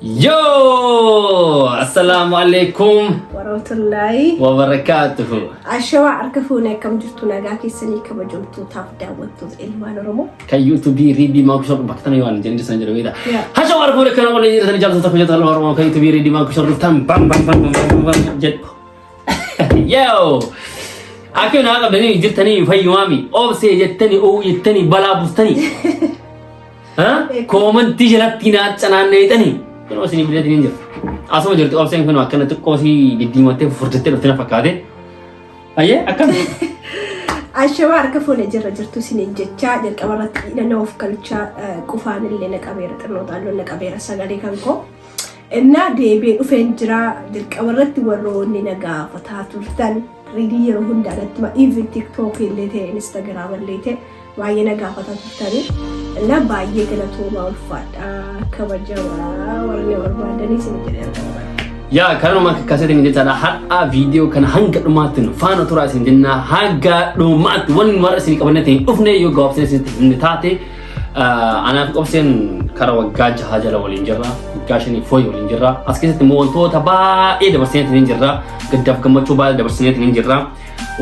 Yo! Assalaamu alaikum Warahmatullahi wa barakaatuhu. Ashawaa, harka fuunee, akkam jirtu? Nagaa keessanii, kabajamtootaaf daawwattoota ilmaan Oromoo? Kan YouTube Riidii Maakushor bakka tana yoo waan jedhan san jedhu beekta. Yeah. Hashawaa, harka fuunee, kan waliin jirtan, jaallattoota kabajamtoota ilmaan Oromoo kan YouTube Riidii Maakushor dhuftan, bam bam bam bam bam bam jedhu. Yo! Akka naa qabdanii jirtanii fayyumaami. Obsee jettanii, oo jettanii, balaa buustanii. Comment jalatti naa canaanneetanii. Kunoo isinii fideetiin hin jiru. Asuma jirti obseen, kun akkana xiqqoo si diddiimattee furdattee dhufte na fakkaate. Ayyee, akkam? Ashawaa, harka fuunee, jirra jirtu isiniin jechaa, jalqaba irratti nama of galchaa, qufaan illee na qabeera, xinnoo xaalloon na qabeera sagalee kan koo. Innaa deebi'ee dhufeen jira. Jalqaba irratti warroonni na gaafataa turtan Riidii yeroo hundaa natti hima, even TikTok illee ta'e, Instagram illee ta'e, baay'ee na gaafataa turtanii. Innaa baay'ee galatoomaa, ulfaadhaa, kabajamaa warri na barbaadanii isin jedhee argama. Yaa, kanuma akkaseetiin jechaadha. Har'a viidiyoo kana hanga dhumaatti nu faana turaa isin jennaa. Hanga dhumaatti wanni nu har'a isin qabannee hin dhufne yoo gabaabsine isinitti himne taate, anaaf obseen kara waggaa 6 jala waliin jirra, waggaa 5 fooyi waliin jirra. As keessatti immoo wantoota baay'ee dabarsineetiin hin jirra, gaddaaf gammachuu baay'ee dabarsineetiin hin jirra.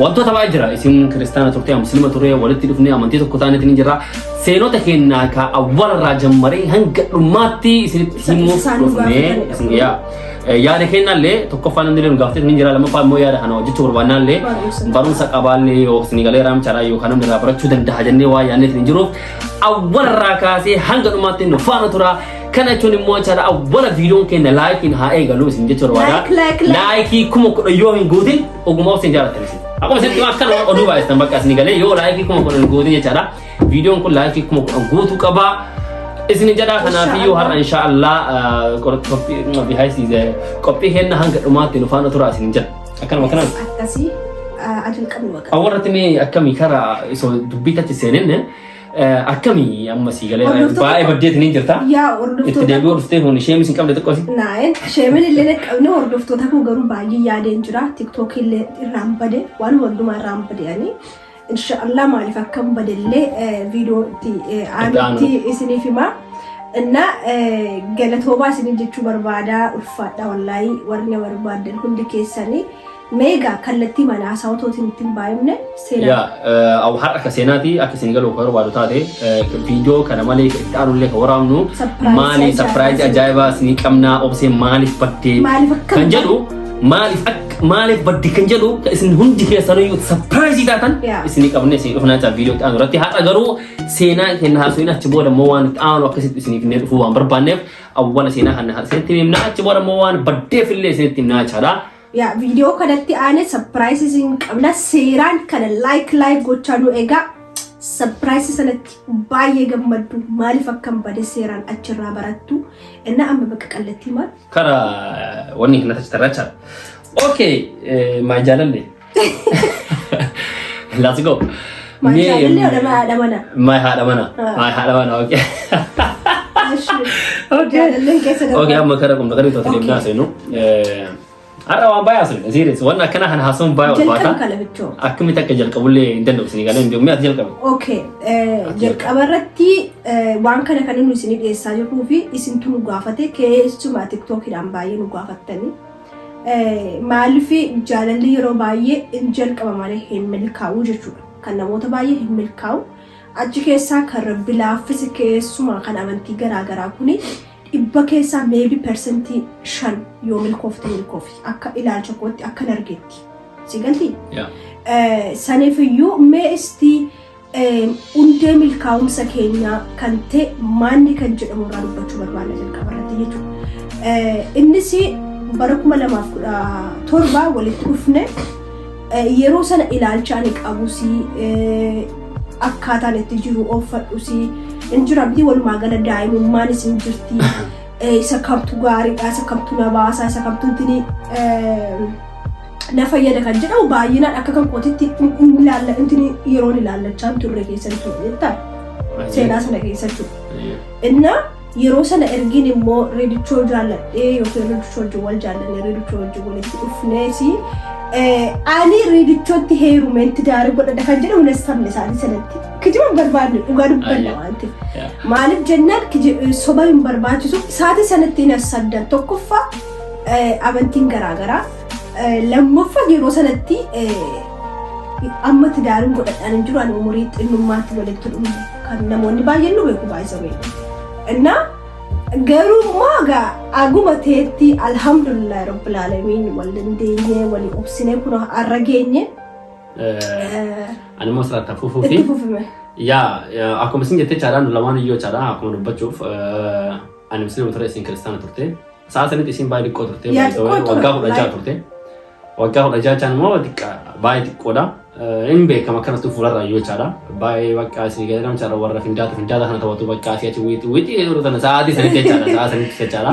Wantoota baay'ee jira. Isin kiristaana turte, muslima ture, walitti dhufnee amantii tokko taaneetiin hin jirra. Seenota keenyaa ka awwalarraa jammaree hanga dhumaatti isinitti himuuf Isaan nu dhufnee gaafatanidha. isin yaa yaada kennaallee, tokkoffaa namni illee nu gaafatee ni jira, lammaffaa immoo yaada kana hojjechuu barbaannaallee Barumsa. Barumsa qabaallee yoo isin galee raamchaadha yookaan namni irraa barachuu danda'a jennee waa yaadneet hin jiruuf awwalarraa kaasee hanga dhumaatti nu faana tura. Kana jechuun immoo jechaadha, awwala viidiyoon keenya likeiin haa eegalu isin jechuu barbaada. Like, like, like. Like 10,000 yoo hin guutin ogummaa isin jaallattan isin. Akkuma isin akkana oduu baay'istan bakka isin galee yoo like 10,000 guutin jechaadha. Viidiyoon kun like 10,000 guutuu qaba. Isin jedha, kanaafiyyuu har'a inshaallah qophii kenna hanga dhumaatti nu faana tura isin jedha. Akkanuma kanaan. Akkasii ajal qabnu waaqa. Awwarratti mee akkamii karaa isoo dubbii tachi seenenne, akkamii amma sii galee baay'ee baddeetiin hin jirta. Yaa, Itti hordoftoota deebi'uu dhuftee kun ishee hin qabne xiqqoo si. Naayin sheemin illee na qabne, hordoftoota koo garuu baay'ee yaadeen jira. TikTok illee irraan bade, waan hundumaa irraan bade ani. Inshaallah maaliif akkam badellee viidiyoo itti aanutti isiniif hima. Inna galatoomaa isiniin jechuu barbaada, ulfaadha wallaahi warri na barbaadan hundi keessanii. Meegaa kallattii mana haasaa otootiin ittiin baay'ifne seenaa. Yaa, har'a akka seenaati akka isin galu kan barbaadu taate, viidiyoo kana malee itti aanullee kan waraabnu Surprise maali ajaa'ibaa surprise ajaa'ibaa isinii qabnaa. Obsee maaliif baddee Maaliif akkam kan jedhu, maaliif akka maaliif badde kan jedhu, kan isin hundi keessaniyyuu surprise taatan isinii qabne isinii dhufnaa jecha viidiyoo itti aanu irratti. Har'a garuu seenaa keenya haasofin, achi booda immoo waan itti aanu akkasitti isiniif illee dhufuu waan barbaanneef, awwala seenaa kana isinitti himnaa, achi booda immoo waan baddeef illee isinitti himnaa jechaadha. Yaa, viidiyoo kanatti aanee surprise isin qabna. Seeraan kana like like gochaa nu egaa. Surprise sanatti baay'ee gammaddu, maaliif akkam bade seeraan achirraa barattu. Inna amma bakka kallattii maal? Kara wanni kanatti achi tarraa jechaadha. Okay, my jaalalle. Let's go. My jaalallee haadha haadha mana. My haadha mana. Ah. My haadha mana, okay. Okay. Jaalalleen keessa darba. Okay, amma kara qomna kara toota deemnaa seenu. Har'a waan baay'ee haasofne. Serious. Waan akkana kana haasofne baay'ee Jalqaba ulfaata. kana bichoo. Akkamitti akka jalqabullee hin danda'u isinii galee hin beeku. Mi'a ati jalqabe. Okay, jalqaba irratti waan kana kan nu isinii dhiyeessaa jirruu fi isintu nu gaafate, keessumaa TikTokiidhaan baay'ee nu gaafattanii. Maaliif jaalalli yeroo baay'ee hin jalqaba malee hin milkaa'u jechuudha. Kan namoota baay'ee hin milkaa'u. Achi keessaa kan Rabbi laaffise, keessumaa kan amantii garaa garaa kuni, dhibba keessaa maybe 5% yoo milkoofte milkoofti, akka ilaalcha kootti, akka argetti. Si galtii? Yeah. Saniifiyyuu mee istii hundee milkaa'umsa keenyaa kan ta'e maanni kan jedhamu irraa dubbachuu barbaanna jalqaba irratti jechuudha. Innis bara 2017 walitti dhufne. Yeroo sana ilaalcha ani qabus, akkaataan itti jiru ooffadhus hin jira miti, walumaa gala daa'imummaanis hin jirti. Isa kamtu gaariidha, isa kamtu na baasa, isa kamtu ittiin na fayyada kan jedhamu baay'inaan akka kan kootitti ilaalla intini yeroon ilaallachaa hin turre keessa ture jettaa seenaa sana keessa jechuudha. Inna Yeroo sana ergiin immoo Reedichoo jaalladhee yookiin Reedichoo wajjin wal jaallannee Reedichoo wajjin walitti dhufnees, ani Reedichootti heerumeen tidaara godhadha kan jedhamu hin sabne isaanii sanatti. Kijiba hin barbaanne, dhugaa dubbanna waan ta'eef. Maaliif jennaan, soba hin barbaachisu. Sa'aatii sanatti hin saddan. Tokkoffaa, amantiin garaagaraa. Lammaffaa, yeroo sanatti amma tidaariin godhadhaan hin jiru. Ani umurii xinnummaatti walitti dhumne kan namoonni baay'een nu beeku baay'isame. Innaa garuu immoo egaa aguma ta'etti, alhamdulillah rabbil aalamiin, wal dandeenyee walii obsinee kun har'a geenye. Ani immoo asirratti hafuufuu fi Itti fufime. Yaa, akkuma isin jettee chaadhaan, nu lamaan iyyuu chaadhaa akkuma dubbachuuf, ani musliima ture, isin kiristaana turte. Sa'a sanitti isin baay'ee xiqqoo turte. Yaa, xiqqoo ture. Waggaa 16 turte. Waggaa 16 immoo xiqqaa, baay'ee xiqqoodha. Hin beekama akkanatti fuularraa iyyuu chaadha. Baay'ee bakka isin gadi nama chaadha, warra findaata findaata kana taphatu, bakka asii achi wiixi wiixi yeroo tana sa'aatii sanitti jechaadha. Sa'a sanitti jechaadha.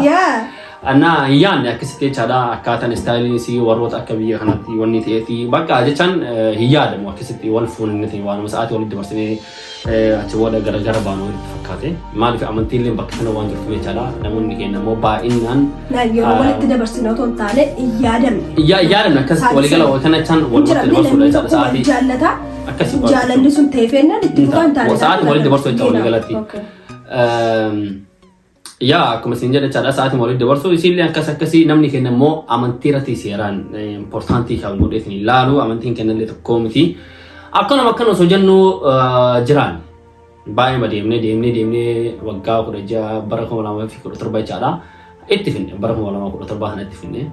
Annaa hin yaadne akkasitti jechaadha. Akkaataan istaayiliin isii warroota akka biyya kanatti wanni ta'eeti bakka jechaan hin yaadamu. Akkasitti wal fuunni ta'e waanuma sa'aatii walitti dabarsinee achi booda gara gara baanu walitti fakkaate. Maaliif, amantiin illee bakka sana waan jirtu jechaadha. Namoonni keenya immoo baay'inaan Yeroo walitti dabarsine otoo hin taane hin yaadamne. Hin yaadamne akkasitti waligala kana jechaan Hin jira walumatti dabarsuudha namni jechaadha tokko wal sa'aatii jaallata. akkasii. Jaalalli sun ta'ee fennaan itti fufaa hin taane. Sa'aatii walitti dabarsuu jecha waliigalatti. Yaa, akkuma isin jedhe jechaadha, sa'aatii walitti dabarsuu isiillee akkas akkasii. Namni keenya immoo amantii irratti seeraan important kan godheetiin ilaalu, amantiin keenya illee tokko miti. Akkanuma akkana osoo jennu jiraan baay'ee deemnee deemnee deemnee waggaa 16, bara 2017 jechaadha, itti finne. Bara 2017 kana itti finne.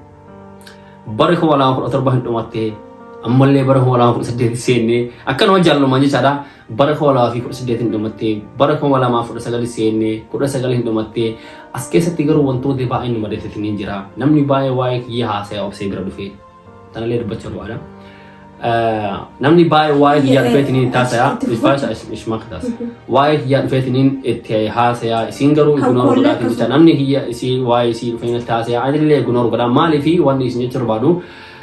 Bara 2017 hin dhumatte, ammallee bara 2018 seenne. Akkanuma jaallalumaan jechaadha. Bara 2018 hin dhumatte, bara 2019 seenne, 19 hin dhumatte. As keessatti garuu wantoota baay'een nu madateetiin hin jira. Namni baay'ee waa'ee kiyya haasa'ee obsee bira dhufe tanallee dubbachuu barbaada. Namni baay'ee waa'ee kiyyaa dhufeetiin taasaya. Waa'ee kiyyaa dhufeetiin itti haasaya, isiin garuu Kan ignore koollee godhaatiin jecha. Namni kiyya isii waa'ee isii dhufeen itti haasaya, anillee ignore godhaa. Maaliifi, wanni isin jechuu barbaadu,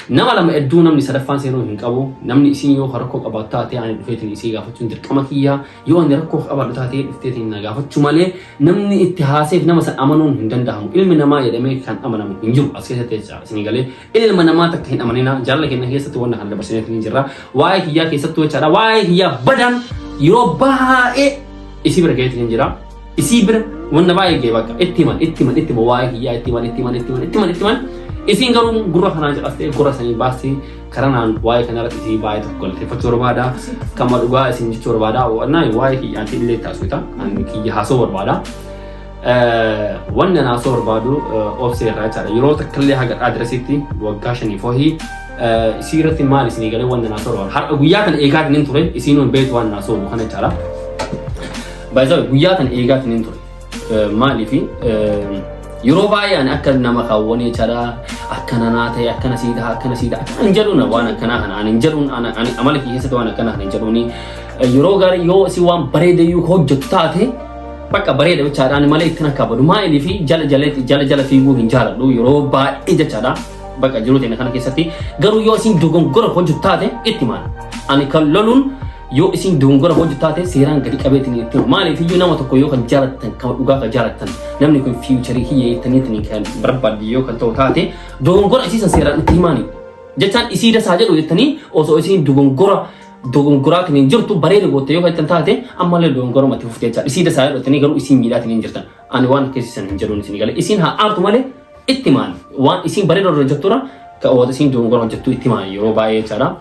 nama lama hedduu namni sadaffaan seenuu hin qabu. Namni isin yoo rakkoo qabaatu taate, ani dhufeetiin isii gaafachuun dirqama kiyya. Yoo ani rakkoo qabaadhu taate, dhufteetiin na gaafachuu malee namni itti haaseef nama san amanuun hin danda'amu. Ilmi namaa jedhamee kan amanamu hin jiru as keessatti jecha. Isinii galee, ilma namaa takka hin amanina. Jaalala keenya keessatti wanna kana dabarsineetiin hin jirra. Waa'ee kiyyaa keessattuu jechaadha, waa'ee kiyyaa badaan yeroo baay'ee isii bira gaheetiin hin jira. Isii bira wanna baay'ee ga'e, bakka itti himan, itti himan, itti himan, waa'ee kiyyaa itti himan, itti himan, itti himan, itti himan, itti himan. Isiin garuu gurra kanaan caqastee gurra sanii baastee. Karanaan waa'ee kanarratti isii baay'ee tokko galateeffachuu barbaada. Kama dhugaa isin jechuu barbaada. Wannaan waa'ee kiyyaatti illee taasifata. Ani kiyya haasoo barbaada. Wanni ana haasoo barbaadu obsee irraa jechaadha. Yeroo takka illee haga adiresiitti waggaa 5 fohii isii irratti maal isinii galee, wanni ana haasoo barbaadu. Har'a guyyaa kana eegaatiin hin ture, isiin hin beektu waan ana haasoo kana jechaadha. Baay'ee guyyaa kana eegaatiin hin ture. Maaliifi, yeroo baay'ee ani akka nama kaawwanii jechaadha, akkana naa ta'e, akkana sii ta'a, akkana sii ta'a, akkana hin jedhuun. Waan akkanaa kana ani hin jedhuun. Ani amala kiyya keessatti waan akkanaa kana hin jedhuuni. Yeroo gaarii yoo si waan bareedayyuu hojjettu taate, bakka bareeda jechaadha, ani malee ittiin akka badu maaliifi jala jala jala jala fiiguu hin jaaladhu yeroo baay'ee jechaadha. Bakka jiruu teenya kana keessatti garuu yoo isin dogongora hojjettu taate, itti maal ani kan loluun, yoo isin dogongora hojjettu taate, seeraan gadi qabeetiin itti himu. Maaliif iyyuu, nama tokko yoo kan jaalattan, kan dhugaa kan jaalattan, namni kun future kiyya jettaniitiin kan barbaadde yoo kan ta'u taate, dogongora isiisan seeraan itti himaani. Jechaan isii dasaa jedhu jettanii osoo isiin dogongora dogongoraatiin hin jirtu bareeda gootte yoo kan taate, ammallee dogongora matti fuftee jechaadha. Isii dasaa jedhu jettanii garuu isiin miidhaatiin hin jirtan. Ani waan akkasiisan hin jedhuun isin galee. Isiin haa aartu malee itti maali. Waan isiin bareeda hojjettura, ka isiin dogongora hojjettu itti maali yeroo baay'ee jechaadha.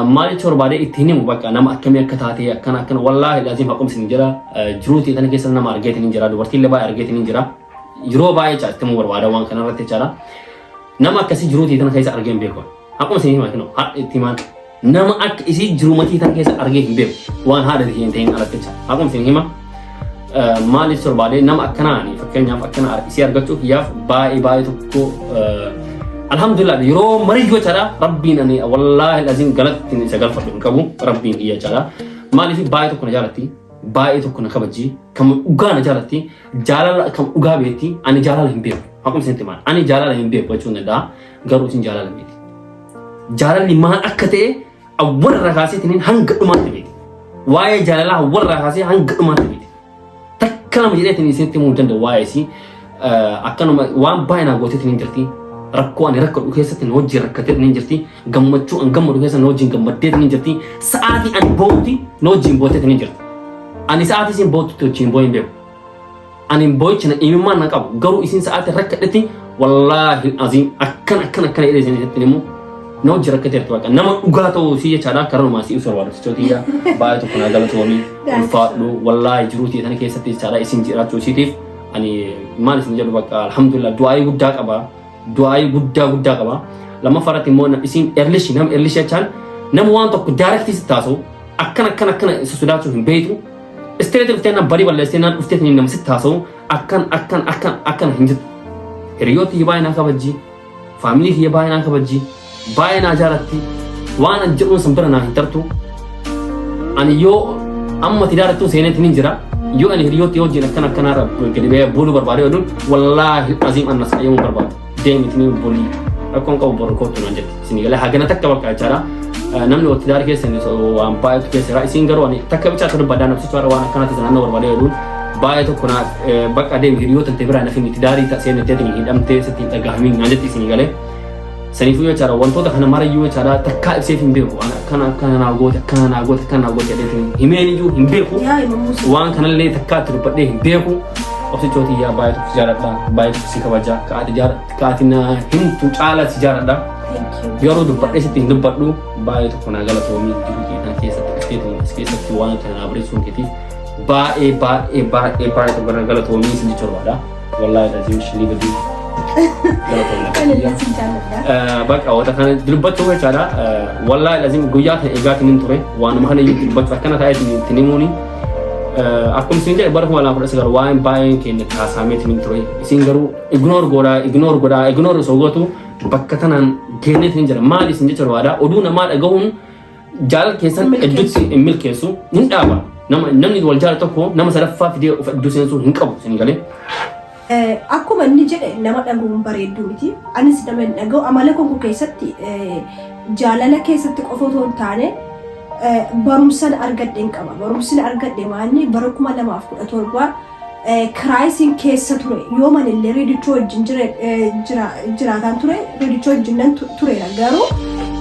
Maal jechuu barbaade, itti hin himu bakka nama akkamii akka taate, akkana akkana. Wallaahi laazim haqumsi hin jira. Jiruutii tana keessa nama argeetiin hin jira, dubartiin illee baay'ee argeetiin hin jira. Yeroo baay'ee jecha itti himuu barbaada waan kana irratti jechaadha. Nama akkasii jiruutii tana keessa argee hin beeku. Haquma isin himaa kennu haadha itti himaan, nama akka isii jiruumatii tana keessa argee hin beeku, waan haadha hin ta'in alatti jecha. Haquma isin hima. Maal jechuu barbaade, nama akkanaani fakkeenyaaf akkana isii argachuuf yaaf baay'ee baay'ee tokko alhamdulillah yeroo mariyyoo jechaadha. Rabbiin ani wallaahi laziim galatti isa galfadhu hin qabu, rabbiin kiyya jechaadha. Maaliif, baay'ee tokko na jaalatti, baay'ee tokko na kabajji, kan dhugaa na jaalatti, jaalala kan dhugaa beekti. Ani jaalala hin beeku. Haquma isinitti maal, ani jaalala hin beeku jechuun danda'a, garuu isin jaalala beekti. Jaalalli maal akka ta'e awwarra kaaseetiin hanga dhumaatti beekti. Waa'ee jaalalaa awwarra kaasee hanga dhumaatti beekti. Takka Takka lama jedheetiin isinitti himuu hin danda'u waa'ee isii. Akkanuma waan baay'ee naa gooteetiin hin jirti. Rakkoo ani rakkadhu keessatti na wajjin rakkateetiin hin jirti. Gammachuu an gammadu keessa na wajjin gammaddeetiin hin jirti. Sa'aatii ani boo'utti na wajjin booteetiin hin jirti. Ani sa'aatii isin boottutti wajjin boo'ee hin beeku. Ani boo'icha na imimmaan na qabu. Garuu isin sa'aatii rakkadhetti, wallaahi aziim, akkan akkan akkana jedhee isinitti himu, na wajjin rakkateerti. Bakka nama dhugaa ta'uu isii jechaadha. Karaa si ibsu barbaadu jechootiyya. Baay'ee tokko naa galatoomii, ulfaadhu. Wallaahi, jiruutii tana keessatti jechaadha, isin jiraachuu isiitiif ani maal isin jedhu, bakka alhamdulillah, du'aayii guddaa qaba, du'aayii guddaa guddaa qaba. Lammaffaa irratti immoo isin erlishi nama erlishi jechaan, nama waan tokko direct si taasu, akkana akkana akkana isa sodaachuu hin beektu. Straight dhuftee naan barii balleessitee naan dhuftee nama sitti haasa'u, akkan akkan akkan akkana hin jirtu. Hiriyoota kiyya baay'ee naa kabajji. Family kiyya baay'ee naa kabajji. Baay'ee naa jaalatti. Waan an jedhuun san bira naa hin tartu. Ani yoo amma tidaarattuu seeneetti ni jira. Yoo ani hiriyoota wajjin akkana akkanaarra gadi ba'ee buluu barbaade jedhuun, wallaahi aziim, annas qayyamuu barbaadu. Deemiti ni bulii. Rakkoon qabu, boru kootu naan jetti. Isin galee hagana takka bakka jechaadha. Namni wal tidaara keessa waan baay'eetu keessa jira. Isin garuu ani takka bichaa akka dubbaddaa namsicha waan akkanaatti naannoo barbaade jedhuun, baay'ee tokko na bakka deemi, hiriyoota ta'e biraa nafini tidaarii seenettee hidhamtee sitti hin dhagahamiin naan jetti, isin galee. Saniifuu jechaadha, wantoota kana marayyuu jechaadha, takkaa ibseef hin beeku. Ani akkana akkana naa goote, akkana naa goote, akkana naa goote jedheetiin himeen iyyuu hin beeku. Yaa himamuus. Waan kanallee takkaa itti dubbadhee hin beeku. Obsichootii yaa, baay'ee tokko si jaaladha, baay'ee tokko si kabaja, kaati jaaladha, kaati na himtu caala si jaaladha. Thank you. Garuu dubbadhee sitti hin dubbadhu. Baay'ee tokko naa galatoomii. Jiruu kana keessatti dhufteetiin as keessatti waan kana naa bareessuun keetiif baay'ee baay'ee baay'ee baay'ee tokko naa galatoomii sin jechuu barbaada. Wallaahi lazim shilii badii galatoomii. Ani illee sin jaalladha. Bakka wanta kana dubbachuu jechaadha. Wallaahi lazim, guyyaa kana eegaatiin hin ture. Waanuma kana iyyuu dubbachuu akkana ta'ee ittiin himuuni. Akkuma isin jedhe, bara 2019 waan baay'een keenya kaasameetiin hin ture. Isin garuu ignore godhaa, ignore godhaa, ignore osoo gootu bakka tanaan geenyeetiin hin jira. Maali isin jecha barbaada? Oduu namaa dhagahuun jaalala keessan Milkeessu. hedduutti hin milkeessu, hin dhaaba. Namni wal jaalatu tokko nama sadaffaa fidee of iddoo seensuu hin qabu, isin galee. Akkuma inni jedhe, nama dhagahuun bareedduu miti. Anis nama hin dhaga'u. Amala koo keessatti jaalala keessatti qofa otoo hin taane barumsan argadhe hin qaba. Barumsi argadhe maanni bara 2017 crisisiin keessa ture. Yoo manillee reedichoo wajjin jiraataan ture, reedichoo wajjin nan tureera. Garuu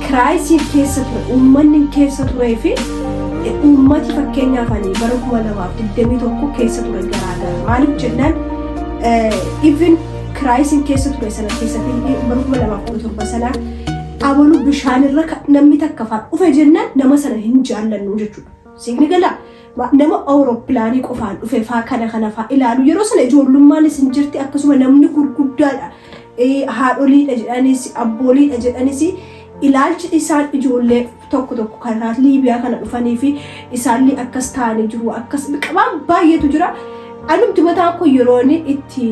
crisisiin keessa ture, uummanni keessa turee fi uummati fakkeenyaaf ani bara 2021 keessa ture garaagara. Maaliif jennaan, even crisisiin keessa ture sana keessatti, bara 2017 sana, abaluu bishaanirra namni takka faan dhufe jennaan nama sana hin jaallannu jechuudha. Siigni galaa nama awurooppilaanii qofaan dhufe faa kana kana faa ilaalu. Yeroo sana ijoollummaan isin jirti, akkasuma namni gurguddaadha, haadholiidha jedhanis, abbooliidha jedhanis, ilaalchi isaan ijoollee tokko tokko karaa Liibiyaa kana dhufanii fi isaallee akkas ta'anii jiru, akkas qabaan baay'eetu jira. Anumti mataa koo yeroo inni itti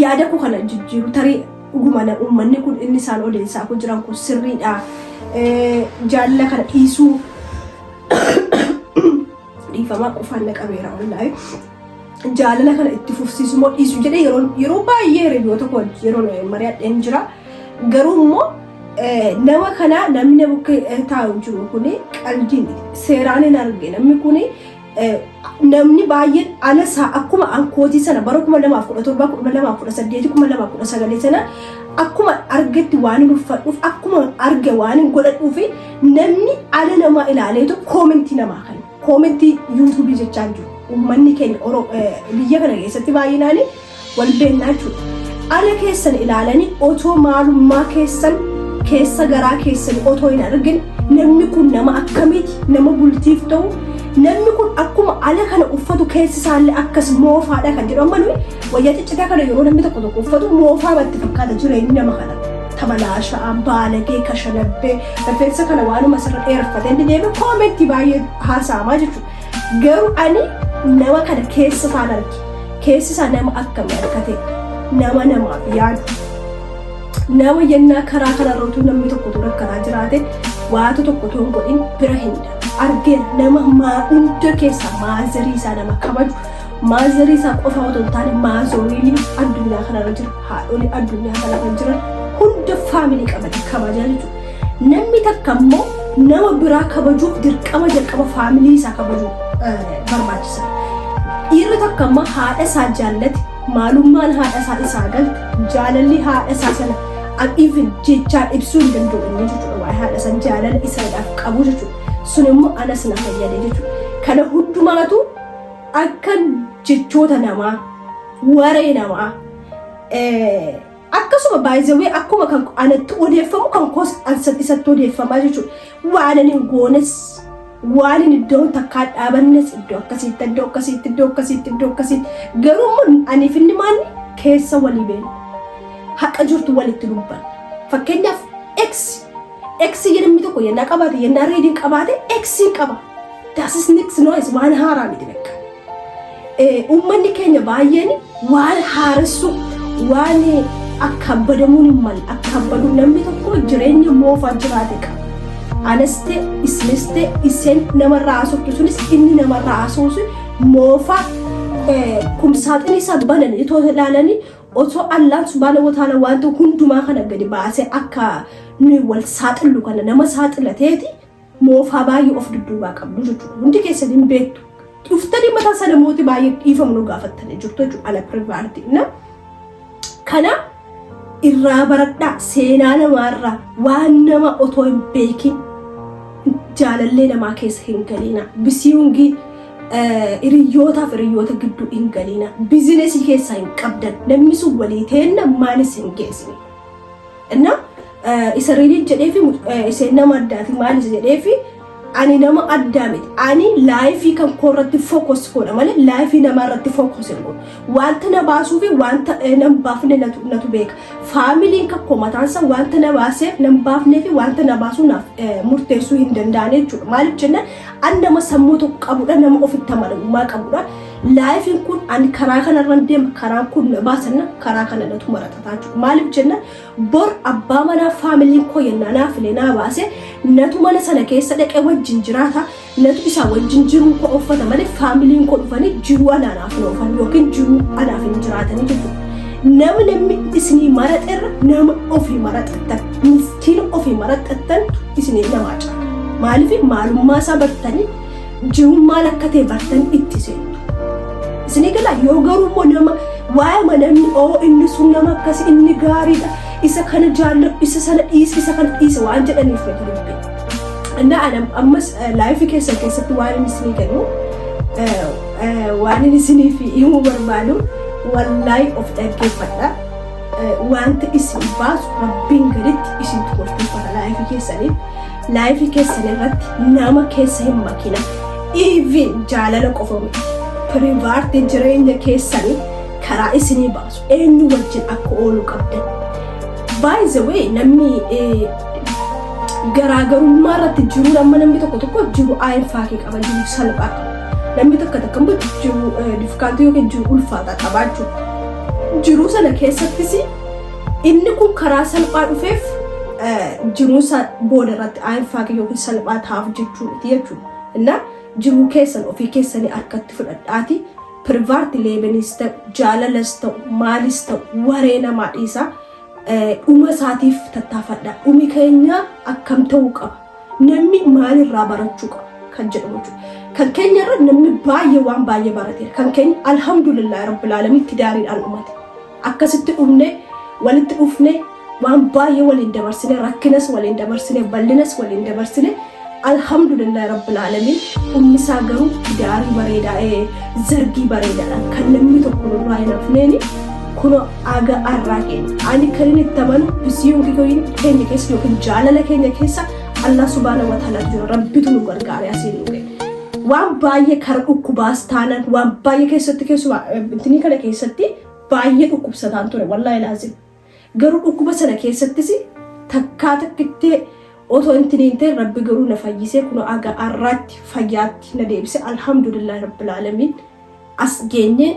yaada koo kana jijjiiru, tarii dhuguma uummanni kun inni isaan odeessaa kun jiran kun sirriidha. Jaalala kana dhiisuu, dhiifamaa, qofaan na qabeera wallaahi. Jaalala kana itti fufsiisu moo dhiisu jedhee yeroo baay'ee hiriyoota koo yeroo mari'adheen jira. Garuu immoo nama kana, namni bukkee taa'u jiru kuni qalbii miti. Seeraan hin arge namni kuni. Namni baay'een ala isaa akkuma ankootii sana bara 2017, 2018, 2019 sana akkuma argetti waan hin uffadhuuf, akkuma arge waan hin godhadhuuf, namni ala namaa ilaaleetu comment namaa kenna. Comment YouTubeii jechaa jiru. Uummanni keenya biyya kana keessatti baay'inaan wal beennaa jechuudha. Ala keessan ilaalanii otoo maalummaa keessan keessa garaa keessan otoo hin argin, namni kun nama akkamiiti, nama bultiif ta'u, namni kun akkuma ala kana uffatu keessi isaallee akkas moofaadha kan jedhu. Amma nuyi wayyaa ciccitaa kana yeroo namni tokko tokko uffatu moofaa batti fakkaata, jireenyi nama kana. Tabalaashaa, baalagee, kashalabbee, rifeensa kana waanuma sirra dheereffatee inni deeme comment baay'ee haasa'amaa jechuudha. Garuu ani nama kana keessa isaan arge. Keessi isaa nama akkamii akka ta'e, nama namaaf yaadu, nama yennaa karaa kanarra utuu namni tokko utuu rakkataa jiraate waatu tokko utuu hin godhin bira hin darbu. Argeera, nama maa hunda keessa maazarii isaa nama kabaju, maazarii isaa qofa otoo hin taane maazoriilii addunyaa kanarra jiru, haadholii addunyaa kanarra jiran hunda family qabate kabajaa jechuudha. Namni takka immoo nama biraa kabajuuf dirqama jalqaba family isaa kabajuu barbaachisa. Dhiirri tokko amma haadha isaa jaallate, maalummaan haadha isaa isaa galte, jaalalli haadha isaa sana even jechaan ibsuu hin danda'u inni jechuudha, waa'ee haadha isaa jaalala isaadhaaf qabu jechuudha. Sun immoo anas na fayyade jechuudha. Kana hundumaatu akka jechoota namaa, waree namaa, akkasuma baay'ee akkuma kan anatti odeeffamu kan koos isatti odeeffamaa jechuudha. Waan ani hin goones, waan inni iddoo takkaa dhaabannes, iddoo akkasiitti, iddoo akkasiitti, iddoo akkasiitti, iddoo akkasiitti, garuu immoo aniif inni maanni keessa walii beenu, haqa jirtu walitti dubbanna. Fakkeenyaaf ex namni tokko yennaa qabaate, yennaa reediin qabaate, exiin qaba. That is nix noise, waan haaraa miti bakka. Uummanni keenya baay'een waan haaressu, waan akka abbadamuun hin malle akka abbaduu, namni tokko jireenya moofaa jiraate qaba. Anas ta'e, isinis ta'e, isheen namarraa haasoftu sunis, inni namarraa haasofsu, moofaa kumsaaxinii isaa bananii itoo ilaalanii, otoo Allaan subhaana wa ta'ala wanta hundumaa kana gadi baasee akka nuyi wal saaxillu kana nama saaxilateeti, moofaa baay'ee of dudduubaa qabdu jechuudha. Hundi keessan hin beektu. Dhuftanii mataa sana namooti baay'ee dhiifamu nu gaafattanii jirtu jechuudha ala private. Kana irraa baradhaa, seenaa namaarraa waan nama otoo hin beekin jaalallee namaa keessa hin galiina. Bisiingii hiriyyootaaf hiriyyoota gidduu hin galiina. Business keessaa hin qabdan. Namni sun walii teenna maalis hin geessine. Inna isa riilii jedheefi isheen nama addaati maalis jedheefi, ani nama addaa miti. Ani life kan koo irratti focus godha malee life namaa irratti focus hin godhu. Wanta na baasuu fi wanta nan baafne natu beeka. Familyn kan koo mataansa wanta na baaseef nan baafnee fi wanta na baasuu naaf murteessuu hin danda'an jechuudha. Maaliif jennaan, an nama sammuu tokko qabudha, nama ofitti amanamummaa qabudha. Lifeiin kun ani karaa kanarra deema, karaan kun na baasanna, karaa kana natu maratataa jechuudha. Maaliif jennaan, bor abbaa manaa familyn koo yennaa naa filee naa baase, natu mana sana keessa dhaqee wajjin jiraata, natu isaa wajjin jiruu koo uffata malee familyn koo dhufanii jiruu anaaf hin oofan yookiin jiruu anaaf hin jiraatanii jechuudha. Nama namni isinii maraxerra nama ofii maraxattan, miskiina ofii maraxattan isinii namaa caala. Maaliif? Maalummaa isaa bartanii, jiruun maal akka ta'e bartanii itti seentu. Isinii gala? Yoo garuu immoo nama waa'ee namni oo inni sun nama akkasii, inni gaariidha, isa kana jaalladhu, isa sana dhiisi, isa kana dhiisi waan jedhaniif miti dubbi. Innaa ana ammas life keessan keessatti waan inni isinii kennu, waan inni isiniif himuu barbaadu, wallaahi of dhaggeeffadha. Wanta isin baasu Rabbiin gaditti isintu murteeffata life keessaniif. Life keessan irratti nama keessa hin makina. Even jaalala qofa miti. Private jireenya keessanii karaa isinii baasu. Eenyu wajjin akka oolu qabdan. By the way, namni garaagarummaa irratti jiru, amma namni tokko tokko jiru aayinfaakii qaba, jiru salphaa qaba. Namni tokko tokko immoo jiru difficult yookiin jiru ulfaataa qaba jechuudha. Jiruu sana keessattis inni kun karaa salphaa dhufeef jiruun booda irratti aayinfaakii yookiin salphaa taa'aaf jechuu miti jechuudha. Innaa jiruu keessan ofii keessanii harkatti fudhadhaati. Privatleenis ta'u, jaalalas ta'u, maalis ta'u, waree namaa dhiisaa. Dhuma isaatiif tattaafadha. Dhumi keenya akkam ta'uu qaba? Namni maalirraa barachuu qaba? Kan jedhamu jechuudha. Kan keenya irra namni baay'ee waan baay'ee barateera. Kan keenya alhamdulillah rabbil aalamiin tidaariidhaan dhumate. Akkasitti dhumne, walitti dhufne, waan baay'ee waliin dabarsine, rakkinas waliin dabarsine, bal'inas waliin dabarsine, alhamdulillah rabbil aalamiin. Dhumni isaa garuu tidaarii bareedaa, zargii bareedaadhaan kan namni tokko nurraa hin hafneeni kun aga arraa keenya. Ani kan inni itti amanu bisiyoon keenya keessa yookiin jaalala keenya keessa Allah subhaana wa ta'ala jira, Rabbitu nu gargaare asiin nu ga'e. Waan baay'ee kara dhukkubaas taanaan, waan baay'ee keessatti, keessumaa intinii kana keessatti baay'ee dhukkubsataan ture, wallaahi laazim. Garuu dhukkuba sana keessattis takkaa takkittee otoo intiniin ta'e, Rabbi garuu na fayyisee kun aga arraatti fayyaatti na deebise, alhamdulillahi rabbil aalamiin. As geenye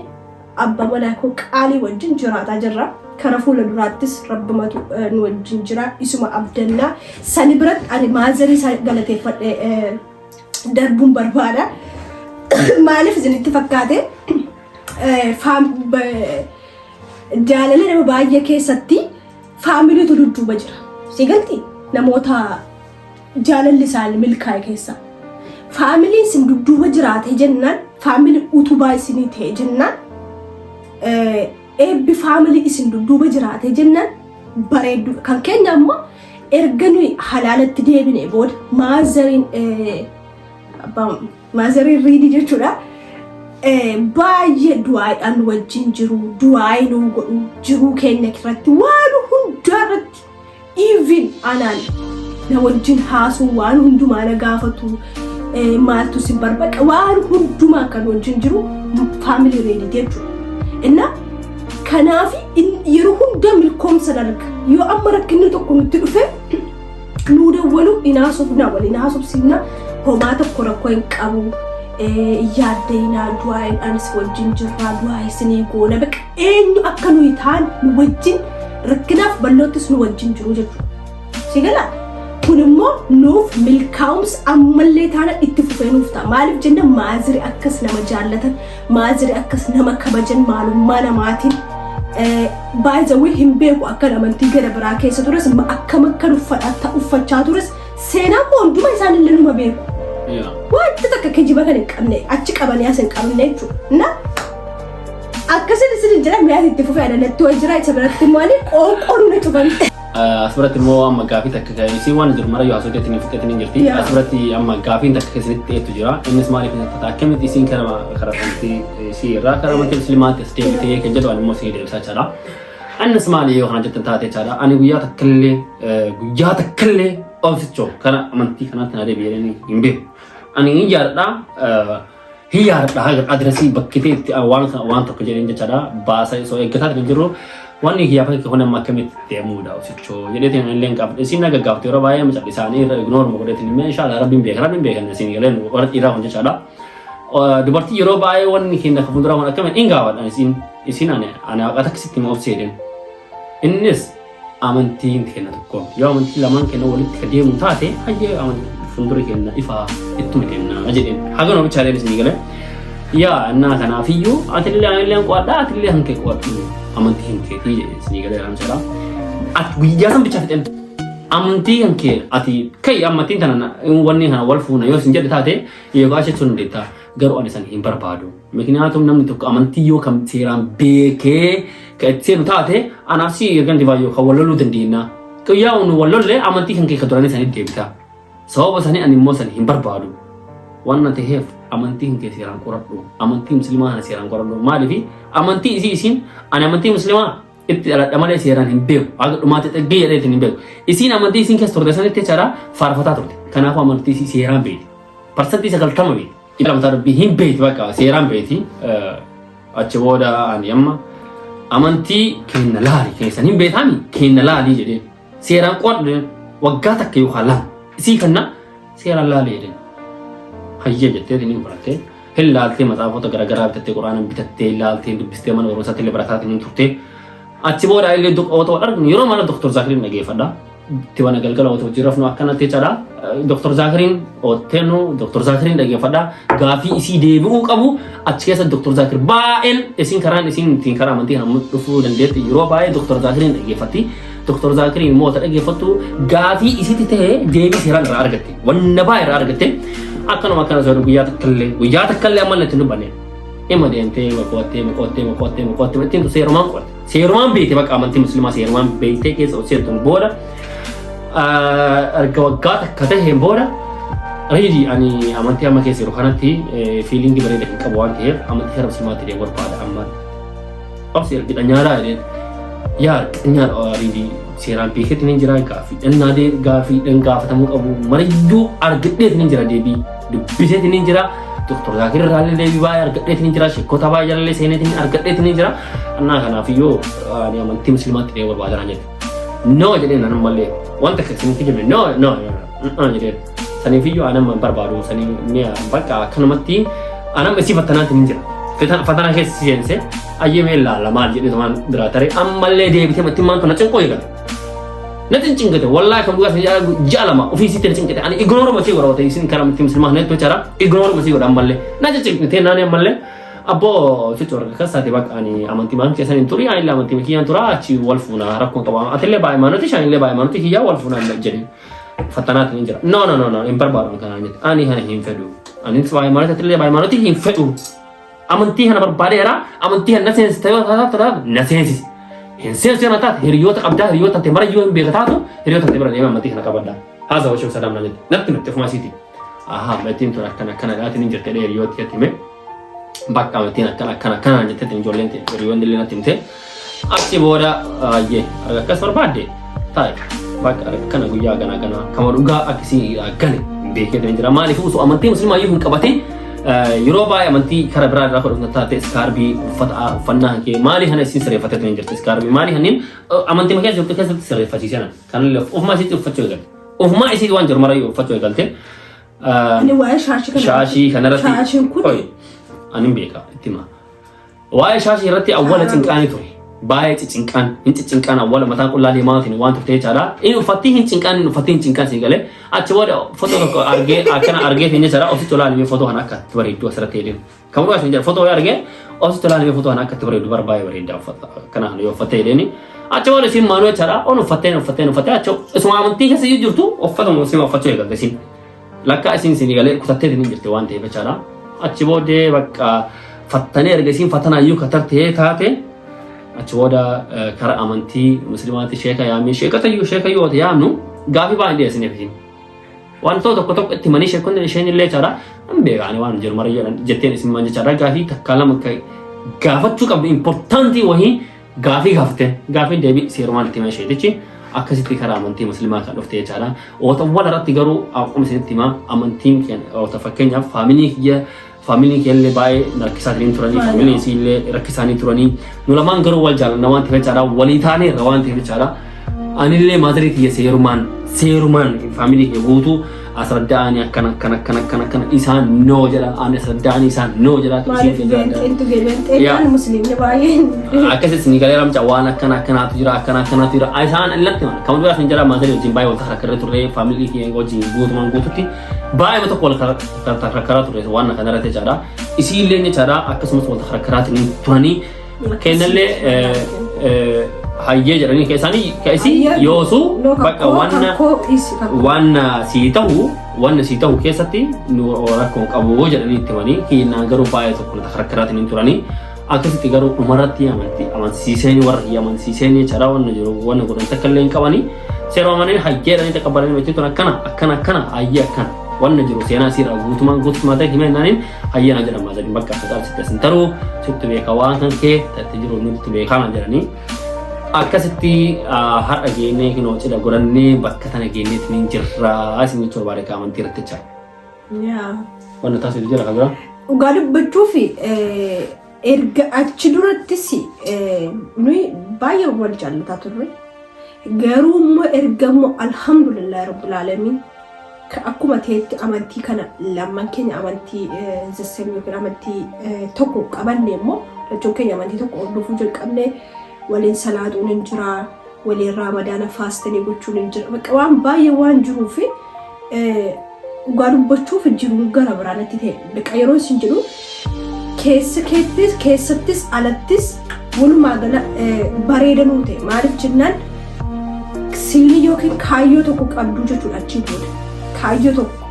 abbaa manaa koo qaalii wajjin jiraataa jirra. Kara fuula duraattis Rabbumatu nu wajjin jira. Isuma abdannaa. Sani biratti ani mother isaa galateeffadhee darbuun barbaada. Maaliif isinitti fakkaate? Jaalala nama baay'ee keessatti familytu dudduuba jira. Si galti? Namoota jaalalli isaanii milkaa'e keessa. Familyn isin dudduuba jiraate jennaan Family utubaa isinii ta'e jennaan, eebbi family isin dudduuba jiraate jennaan bareedduudha. Kan keenya ammoo erga nuyi halaalatti deebine booda motheriin Riidii jechuudha. Baay'ee du'aadhaan nu wajjin jiru, du'aayii nu godhu, jiruu keenya irratti waan hundaa irratti even anaan na wajjin haasuu, waan hundumaa na gaafatu, maaltu si barbaada, waan hundumaa kan wajjin jiru family Reedii jechuudha. Inna kanaaf yeroo hunda milkoomsa darga. Yoo amma rakkinni tokko nutti dhufe nuu dawwalu, inaasofna, waliin haasofsiifna, homaa tokko rakkoo hin qabu. Yaaddeenaa du'aayiidhaanis wajjin jirraa, du'aa isinii goona, bakka eenyu akka nuyi ta'an nu wajjin rakkinaaf bal'oottis nu wajjin jiru jechuudha. Si galaa? Kun immoo nuuf milkaa'umsa ammallee taana itti fufee nuuf ta'a. Maaliif jenna, mother akkas nama jaallatan, mother akkas nama kabajan, maalummaa namaatiin baay'ee hin beeku. Akka amantii gara biraa keessa tures, akkam akka uffachaa tures, seenaa koo hunduma isaanillee numa beeku. Wanta takka kijiba kan hin qabne achi qabanii as hin qabne jechuudha. Na akkasin isin jira, mi'aas itti fufee adanatti wayii jira, isa biratti immoo ani qoonqoon na cufamte. Asirratti immoo amma gaafii takka isin waan jiru mara yoo haasofte ittiin fixxeetiin hin jirti. Asirratti amma gaafiin takka keessatti ta'etu jira. Innis maaliif isa ta'a, akkamitti isin kara amantii isii irraa kara amantii musliimaatti as deebitee kan jedhu ani immoo isin deebisaa jechaadha. Innis maali yoo kana jettan taate jechaadha. Ani guyyaa takkallee obsichoo kara amantii kanaatti na deebi'ee hin beeku. Ani hin jaalladha. Hin yaadadha haga addressii bakki ta'etti waan waan tokko jedheen jechaadha. Baasa osoo eeggataa kan jiru wanni kiyyaa fakki kun amma akkamitti deemuudha obsichoo jedheetiin illee hin qabne. Isin na gaggaafte yeroo baay'ee mucallisaanii irra ignore godheetiin immoo inshallah rabbiin beeka, rabbiin beeka isin galeen warra dhiiraa kun jechaadha. Dubartii yeroo baay'ee wanni keenya kan fuulduraa kun akkamitti hin gaafadha isin ani haqa takkisitti immoo obsi jedheen. Innis amantiin keenya tokko yoo amantii lamaan keenya walitti ka deemu taate, hayyee, amantii fuuldura keenya ifaa ittuma deemna jedheen. Haga nama bichaaleen isinii galee. Yaa innaa kanaafiyyuu atillee anillee qo'adhaa, atillee hankee qo'adhu, amantii hin keetii jedheen isinii galee jedhaa. Ati guyyaa san bichaa fixeen amantii kan kee ati kai amantiin tana wanni kana wal fuuna yoo isin jedhe taate yoo achi sun dandeetta, garuu ani san hin barbaadu. Mikniyaatum namni tokko amantii yoo kam seeraan beekee ka itti seenu taate, anaaf si ergan dibaa yoo kan wal loluu dandeenya. Guyyaa nu wal lolle amantii kan kee ka duranii sanii deebita. Sababa sanii ani immoo san hin barbaadu. Waan na ta'eef amantii kan kee seeraan qoradhu. Amantii musliimaa kana seeraan qoradhu. Maaliif amantii isii isiin ani amantii musliimaa itti dhaladha malee seeraan hin beeku. Haga dhumaatti xaggee jedheetiin hin beeku. Isiin amantii isiin keessa turte sanitti jechaadha faarfataa turte. Kanaafuu amantii isii seeraan beekti. 90% beekti. Lamataa dubbii hin beekti, bakka seeraan beekti. Achi booda ani amma amantii kenna laali keessan hin beektaami, kenna laalii jedheen. Seeraan qo'adhu, waggaa takka yookaan lama isii kanna seeraan laalii jedheen. Hayyee jetteetiin hin barattee. Hin laaltee, matsaafota garaagaraa bitattee, quraana bitattee laaltee dubbistee, mana barumsaatti illee barataatiin hin turtee. Achi booda illee otoo arginu yeroo mara Dr. Zaakiriin dhageeffadha. Tibana galgala otoo jirafnu akkanatti jechaadha. Dr. Zaakiriin otteenu Dr. Zaakiriin dhageeffadha. Gaafii isii deebi'uu qabu achi keessa Dr. Zaakir baay'een isin karaan isin ittiin karaa amantii kana dhufuu dandeetti yeroo baay'ee Dr. Zaakiriin dhageeffatti. Dr. Zaakiriin immoo otoo dhageeffattu gaafii isitti ta'e deebii seeraan irraa argatte. Wanna baay'ee irraa argatte. Akkanuma akkana sooduu guyyaa takkallee ammallee ittiin dubbanne. Ima deemtee qo'attee qo'attee qo'attee qo'attee ittiin seerumaan qo'atte. Seerumaan beekte, bakka amantii musliimaa seerumaan beektee keessa ol seentuun booda, erga waggaa takka taheen booda, "Riidi, ani amantii amma keessa jiru kanatti feeling bareeda hin qabu waan ta'eef amantii kara musliimaatti deemu barbaada amma. Obsi, ergidhanyaadhaa," jedheen. Yaa ergidhanyaadha Riidi, seeraan beekeetiin hin jira, gaaffii dhannaa gaaffii gaafatamuu qabu marayyuu argadheetiin hin jira, deebii dubbiseetiin hin jira. Doktor Zaakir irraallee deebii baay'ee argadheetiin hin jira. Sheekota baay'ee jalallee seeneetiin argadheetiin hin jira. Annaa kanaafiyyuu ani amantii musliimaatti deemu barbaada naan jedhe. "No," jedheen anan mallee wanta akka isin kijibne, "No, no, no," jedheen. Saniifiyyuu anan barbaadu sanii mi'a bakka akkanumatti anam isii fattanaatiin hin jira. Fatana keessa si seense ayyee mee laalla maal jedhee tumaan biraa taree ammallee deebitee matti maantu na cinqoo eegale. Na cinqite wallaahi, kan dhugaa isin ji'a 2 ofii isiitti na cinqite. Ani ignore masii godha wata isin karaa amantii musliimaa kana jechuudha, ignore masii godha. Ammallee na cinqite naani ammallee, "Abboo sitti warra kasaate, bakka ani amantii maan keessan hin turi, ani illee amantii kiyyaan tura, achi wal fuuna, rakkoon qaba, atillee baay'ee maanuti shanillee baay'ee maanuti kiyyaa wal fuuna," jedhe. Fattanaatiin hin jira. "No, no, no, no, hin barbaadu kanaan," jette. "Ani kana hin fedhu." Anis hayimaanotii illee hayimaanotii hin fedhu. Amantii kana barbaadeera. Amantii kana na seensiste yoo taate na seensisi. Hin seensu yoo taate hiriyoota qabdaa, hiriyoota tante mara yoo hin beeka taatu hiriyoota tante bira deemee amantii kana qabadha. Haasa washuu sadaam na jette. Natti himte ofuma isiiti. Ahaa, amantiin tun akkana akkana dhaatiin hin jirte hiriyoota itti hime. Bakka amantiin akkana akkana akkana jettee ijoolleen hiriyoonni illee natti himte. Achi booda ayyee akkas barbaadde taa'e bakka akkana guyyaa kana kana kama dhugaa akkasii gale beekee kan jira. Maaliif osoo amantii musliimaa iyyuu hin qabatin yeroo baay'ee amantii kara biraa irraa fudhatu taate iskaarbii uffata uffannaa kee maalii kana isin sirreeffatee kan jirti iskaarbii maalii kanneen amantii keessa jirtu keessatti sirreeffachiisan kanallee ofumaa isiitti uffachuu eegalte. Ofumaa isiitti waan jiru marayyuu uffachuu eegalte. Ani waa'ee shaashii kana. Shaashii kanarratti. Shaashiin kun. Qoy, ani hin beeka itti hima. Waa'ee shaashii irratti awwala cinqaanii ture. Baay'ee cicinqaan, hin cicinqaan awwala mataan qullaa deemaatiin waan turte jechaadha. Inni uffattii hin cinqaan, inni uffattii hin cinqaan sii galee. Achi booda footoo tokko argee akkana argee hin jechaadha. Ofitti olaalimee footoo kana akka itti bareeddu asirratti jedheen. Kan dhugaa isin jedha footoo argee ofitti olaalimee footoo kana akka itti bareeddu barbaay'ee bareedda uffata kana yoo uffattee jedheeni. Achi booda isin maaloo jechaadha. On uffatteen uffatteen uffattee achi isuma amantii keessa jirtu uffatuma musliima uffachuu eegalte isin. Lakkaa isin isin galee kutattee hin jirti waan ta'eef jechaadha. Achi booddee bakka fattanee erga isin fatanaa iyyuu katartee taate achi booda kara amantii musliimaatti sheeka yaamee sheekata iyyuu sheeka iyyuu wata yaamnu gaafii baay'ee dhiyeessineef isin. Wantoota tokko tokko itti manii sheekonni isheen illee jechaadha. Hin beeka ani waan jiru mara jedhan jetteen isin maan jechaadha. Gaafii takka lama gaafachuu qabdu importantii wahii gaafii gaafateen gaafiin deebii seerumaan itti hima isheetichi akkasitti karaa amantii musliimaa kan dhufte jechaadha. Ootawwan irratti garuu akkuma isinitti himaa amantiin keenya fakkeenyaaf faamilii kiyya faamiliin kiyya illee baay'ee rakkisaa turanii faamiliin isii illee rakkisaanii turanii nu lamaan garuu wal jaalanna waan ta'eef jechaadha walii taaneerra waan ta'eef jechaadha. Anillee maatarii kiyya seerumaan seerumaan faamilii kiyya guutuu asradda'anii akkana akkana akkana akkana akkana isaan noo jedha ani asradda'anii isaan noo jedha. Maaliif beenxeentu beenxeenaan musliimni baay'een. Akkasitti ni galee ramca waan akkana akkanaatu jira akkana akkanaatu jira isaan illatti mana kan duraa sin jira maatarii wajjin baay'ee wal takrakkarree turre faamilii kiyya wajjin guutumaan guututti baay'ee tokko wal takrakkaraa turre waan kana irratti jechaadha. Isii illee jechaadha akkasumas wal takrakkaraatiin turanii kennallee hayyee jedhanii keessaanii keessi yoosu bakka waan sii ta'u waan sii ta'u keessatti nu rakkoo qabu jedhanii itti himanii kinnaan garuu baay'ee tokko takrakkaraatiin hin turanii akkasitti garuu dhumarratti amantii amansiiseen warra kiyya amansiiseen jechaadha waan jiru waan godhan takka illee hin qabanii seeroo amanii hayyee jedhanii taqabbalanii itti tun akkana akkana akkana hayyee akkana waan jiru seenaa isiirraa guutumaan guutumaa ta'e himee naaniin hayyee na jedhama jedhin bakka akka caalsitti asin taruu sitti beeka waan kan kee itti jiru nutti beekaa na jedhanii akkasitti har'a geennee kinoo cidha godhannee bakka tana geenneetti ni jirraa isin jechuu barbaade ka amantii irratti jecha. Wanna taasisu jira kan biraa. Dhugaa dubbachuuf erga achi durattis nuyi baay'ee wal jaallataa turre. Garuu immoo erga immoo alhamdulillahi rabbil aalamiin akkuma ta'etti amantii kana lamman keenya amantii zessem yookiin amantii tokko qabanne immoo lachuun keenya amantii tokko hordofuu jalqabne waliin salaaxuun hin jira waliin raamadaana faastanii gochuun hin jira bakka waan baay'ee waan jiruuf dhugaa dubbachuuf jiruun gara biraa natti ta'e bakka yeroo isin jedhu keessa keettis keessattis alattis walumaa gala bareedanuu ta'e maaliif jennaan siilii yookiin kaayyoo tokko qabduu jechuudha achii booda kaayyoo tokko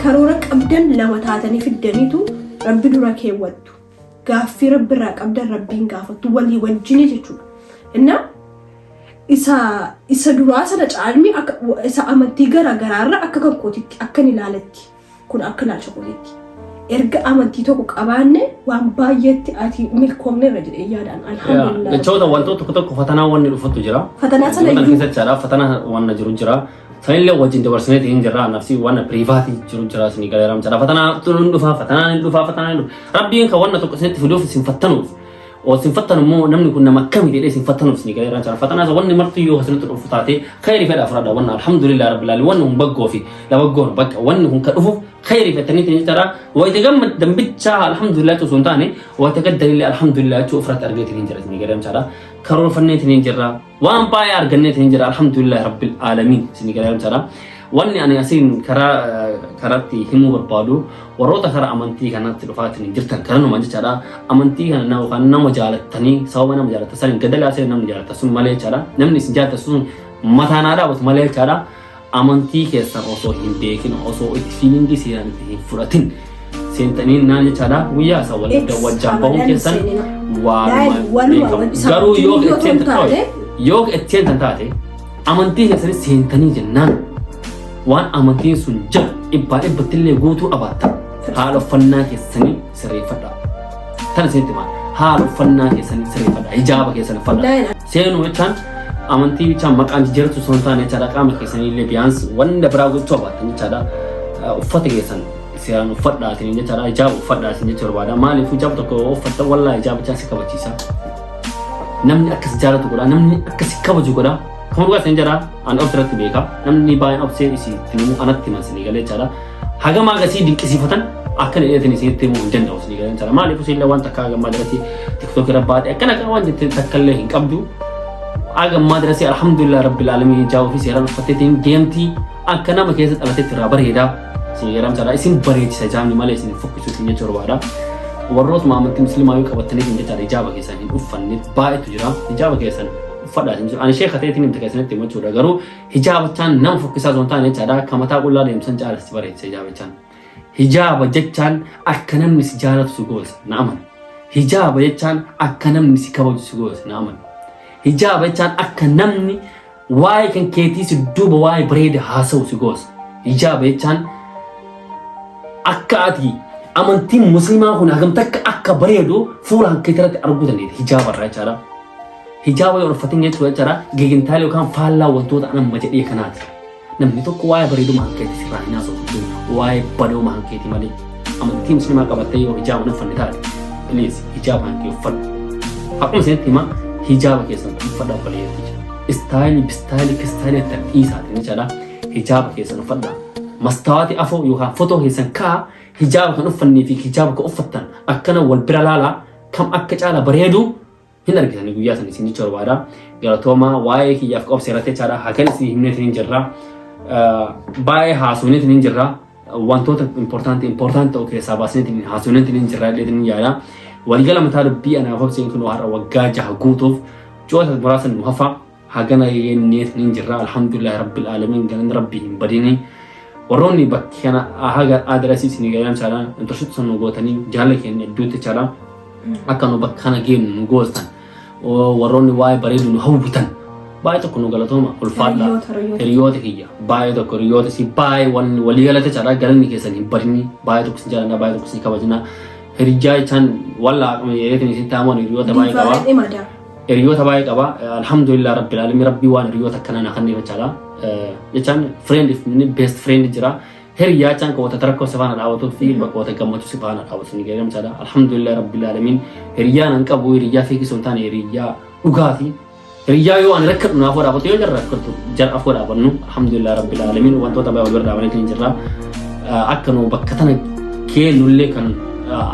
karoora qabdan lama taatanii fiddaniitu rabbi dura keewwattu gaaffii rabbi irraa qabdan rabbiin gaafattu walii wajjini jechuudha. Innaa isa duraa sana caalmi akka isa amantii garaa garaarra akka kan kootitti akka hin ilaaletti kun akka ilaalcha kootitti. Erga amantii tokko qabaanne waan baay'eetti ati milkoomne irra jedhee yaadaan alhamdulillah. Jechoota wantoota tokko tokko fatanaa wanni dhufutu jira. Fatanaa sana Wanna iyyuu keessatti jira fatanaa wanna jiru jira. Sanillee wajjin dabarsineeti hin jirra nafsi wanna private jiru jira isinii galeera jira. Fatanaa tun dhufa fatanaan hin dhufa fatanaan hin dhufa. Rabbiin kan wanna tokko isinitti fiduuf isin fattanuuf. O isin fattanu immoo namni kun nama akkami jedhee isin fattanuuf isinii galeera jira. Fatanaa isa wanni marti yoo isinitti dhufu taate khayri fedha fudhadha wanna alhamdulillah rabbil alamin wanni kun baggoo fi labaggoon bakka wanni kun ka dhufuuf khayri fettanii jechaadha. Wayita gammaddan bichaa alhamdulillah osoo hin taane wayita gaddanillee alhamdulillah jechuu ofirratti argeetiin hin jira isinii galeera jira. Karoorfanneetiin hin jirra. Waan baay'ee arganneetiin hin jira alhamdulillah rabbil aalamiin isinii galeera jira. Wanni ani asiin karaa karaatti himuu barbaadu warroota karaa amantii kanatti dhufaatiin hin jirtan karanuma jechaadha. Amantii kana nama yookaan nama jaalattanii sababa nama jaalattan saniin gadalaa seen namni jaalatta sun malee jechaadha. Namni isin jaalatta sun mataan haa dhaabatu malee jechaadha. Amantii keessan osoo hin beekin, osoo itti feeling seeraan itti hin fudhatin seentanii naan jechaadha, guyyaa isa wal wajjaan bahuun keessan waanuma beekamu. Garuu yoo itti seentan taate, amantii keessanis seentanii jennaan, waan amantiin sun jedhu dhibbaa dhibbatti illee guutuu abaattan, haala uffannaa keessanii sirreeffadha. Tana isinitti himaa, haala uffannaa keessanii sirreeffadha. Hijaaba keessan uffadha. Seenuu jechaan amantii bichaan maqaan jijjiiratu osoo hin taane jechaadha, qaama keessanii illee biyaans wanta biraa gochuu abaattan jechaadha. Uffata keessan seeraan uffadhaatiin jechaadha. Hijaaba uffadhaatiin jechuu barbaada. Maaliif hijaaba tokko uffatta wallaa hijaabichaan si kabachiisa. Namni akkas jaalatu godha. Namni akkas kabaju godha. Kan dhugaa isin jedha, an of irratti beeka. Namni baay'een obsee isitti himu anatti himan isinii galee jechaadha. Hagam agasii dinqisiifatan akka inni dheetin isinitti himuu hin danda'u isinii galee jechaadha. Maaliif isin waan takka hagammaa jalatti TikTok irra baate akkana akkana waan jette takka illee hin qabdu. Hagammaa jalatti alhamdulillah rabbil alamin hijaaba fi seeraan uffatteetiin deemti, akka nama keessa dhalatetti irraa bareeda. Isin galee jechaadha. Isin bareechisa hijaabni malee isin fokkisu isin jechuu barbaada. Warrootuma amantii musliimaa yoo qabattaniif hin jechaadha, hijaaba keessan hin uffanne baay'eetu jira. Hijaaba keessan uffadhaa isin jiru. Ani sheeka ta'eetiin himte keessanitti himachuudha. Garuu hijaabachaan nama fokkisaa osoo hin taane jechaadha. Akka mataa qullaa deemsan caala si bareechisa hijaabachaan. Hijaaba jechaan akka namni si jaalatu si goosa, na amana. Hijaaba jechaan akka namni si kabaju si goosa, na amana. Hijaaba jechaan akka namni waa'ee kan keetii si duuba waa'ee bareeda haasa'u si goosa. Hijaaba jechaan akka ati amantiin musliimaa kun hagam takka akka bareedu fuula kan keetii irratti arguu dandeetta hijaaba irraa jechaadha. Hijaaba yoo uffatin jechuudha jechaadha, gegintaalee yookaan faallaa wantoota anamma jedhee kanaati. Namni tokko waa'ee bareeduma kan keetii sirraa hin haasa'u, waa'ee badooma kan keetii malee. Amantii musliimaa qabattee yoo hijaaba hin uffanne taate, please hijaaba kan kee uffadhu. Akkuma isinitti hima, hijaaba keessan uffadhaa obboleeyyan. Style bistyle kistyle itti dhiisaatiin jechaadha. Hijaaba keessan uffadhaa. Mastaawatii afoo yookaan fotoo keessan ka'a, hijaaba kan uffannee fi hijaaba kan uffattan akkana wal bira laalaa, kam akka caala bareedu hin argitanii guyyaa san isin jechuu barbaada. Galatoomaa, waa'ee kiyyaaf qabsee irratti jechaadha. Hakan isin himneetiin hin jirra. Baay'ee haasofneetiin hin jirra. Wantoota important ta'u keessaa baasneetiin haasofneetiin hin jirra illee hin yaada. Waliigala mataa dubbii anaaf obseen kun har'a waggaa 6 guutuuf ji'oota muraasa nu hafa. Hagana yenneetiin hin jirra. Alhamdulillahi rabbil aalamiin, galanni rabbii hin badini. Warroonni bakki kana haga address isinii galan jechaadha. Intarsitti sun nu gootanii jaalala keenya hedduutti jechaadha. Akka nu bakka kana geenyu nu goostan. Warroonni waa'ee bareedu nu hawwitan. Baay'ee tokko nu galatooma, ulfaadha. Hiriyoota kiyya baay'ee tokko, hiriyoota si baay'ee walii galate jechaadha. Galanni keessan hin badini. Baay'ee tokko isin jaalladha, baay'ee tokko isin kabajna. Hiriyyaa jechaan walla akkuma jedheetiin isin taamoon hiriyoota baay'ee qaba. Hiriyoota baay'ee qaba. Alhamdulillah rabbil alamin, rabbii waan hiriyoota akkanaa na kenneef jechaadha. Jechaan friend best friend jira. Hiriyaa jechaan qaboota rakkoo si faana dhaabatuu fi bakkoota gammachuu si faana dhaabatu ni galee jechaadha. Alhamdulillah rabbil alamin, hiriyaa nan qabu, hiriyaa fiigisoo hin taane, hiriyaa dhugaati. Hiriyaa yoo ani rakkadhu naafoo dhaabatu, yoo jarra rakkatu jara afoo dhaabannu. Alhamdulillah rabbil alamin, wantoota baay'ee wal bira dhaabaneetu jirra. Akka nu bakka tana kennullee kan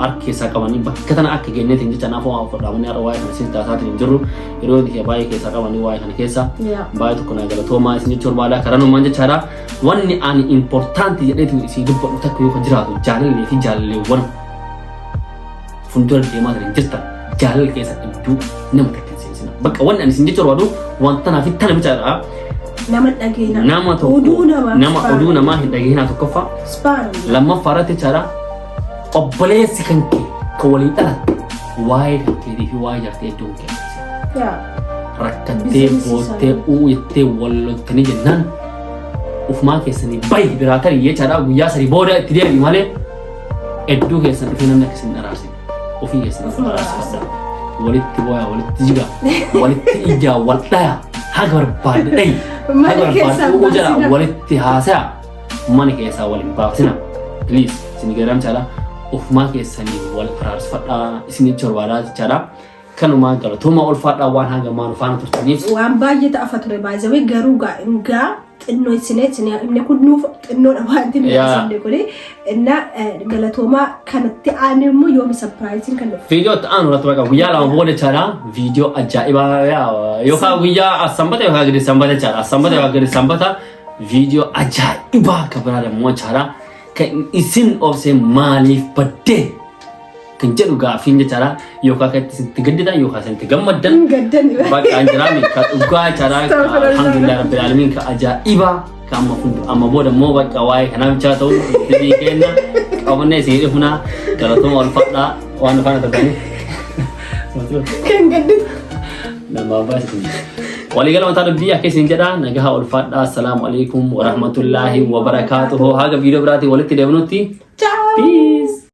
harka keessaa qabanii bakka tana akka kenneetiin jecha naafoo afoo dhaabanii har'a waa'ee kana siin taasisaatiin hin jirru. Hiriyoonni kee baay'ee keessaa qabanii waa'ee kana keessa baay'ee tokko naa galatoomaa isin jechuu barbaada. Karaa numaan jechaadha. Wanni ani important jedheetiin isin dubbadhu takka yoo kan jiraatu, jaalallee fi jaalalleewwan fuuldura deemaa jiran jirtan, jaalala keessa iddoo nama takka hin seensina. Bakka wanni ani isin jechuu barbaadu wanta naaf tana bichaadha. Nama dhageena. Nama tokko Oduu namaa. Nama oduu namaa hin dhageenaa tokkoffaa. Subhaanallah. Lammaffaa irratti jechaadha, obboleessi kan kee kan waliin dhalatte waa'ee kan keetii fi waa'ee jartee iddoo hin kennu. Rakkattee Business boottee isaanii. uu jettee wal loltanii jennaan, ufumaa keessanii bahi biraa tarii jechaadha, guyyaa 3 booda itti deebi malee hedduu keessan dhufee namni akkasiin araarsine, ofii keessan Ofuma araarsifadha. Walitti booyaa, walitti jigaa, walitti ijaa, wal dhaya, haga barbaade dhayi, Mana haga keessaa barbaade uu jala baasina. walitti haasaya, mana keessaa wal hin baasina. Please isin garamchaadha, ofumaa keessanii wal araarsifadhaa isin jecha barbaadaa jechaadha. Kanumaa, galatooma, ulfaadhaa waan hanga maan faana turtaniif. Waan baay'ee ta'afa ture baay'ee, garuu gaa xinnoo isinee isinee inni kun nuuf xinnoodha wanti nuti isinne kuni inna galatoomaa. Kanatti aane immoo yoomi surpriseiin kan dhufu? Viidiyoo itti aanu irratti bakka guyyaa 2 booda jechaadha. Viidiyoo ajaa'ibaa yookaan guyyaa sanbata yookaan gadi sanbata jechaadha. Sanbata yookaan gadi sanbata viidiyoo ajaa'ibaa kan biraa immoo jechaadha. Kan isin obsee maaliif baddee kan jedhu gaaffiin jechaadha. Yookaan kan itti gadditan yookaan isin itti gammaddan. Gaddan. Bakka an jiraami ka dhugaa jechaadha. Astaghfirullah. Alhamdulillah rabbil alamin, ka ajaa'ibaa Ka amma amma booda immoo bakka waa'ee kanaa bichaa ta'u itti kenna qabannee isin dhufna. Galatooma, ulfaadhaa waan nu faana turtaniif. Kan gadditu. Nama abbaa isin. Waliigala mataa dubbii akka isin jedha, nagaha, ulfaadhaa. Assalaamu alaikum warahmatullaahi wabarakaatuhu. Haga viidiyoo biraatiin walitti deebinutti. Ciao. Peace.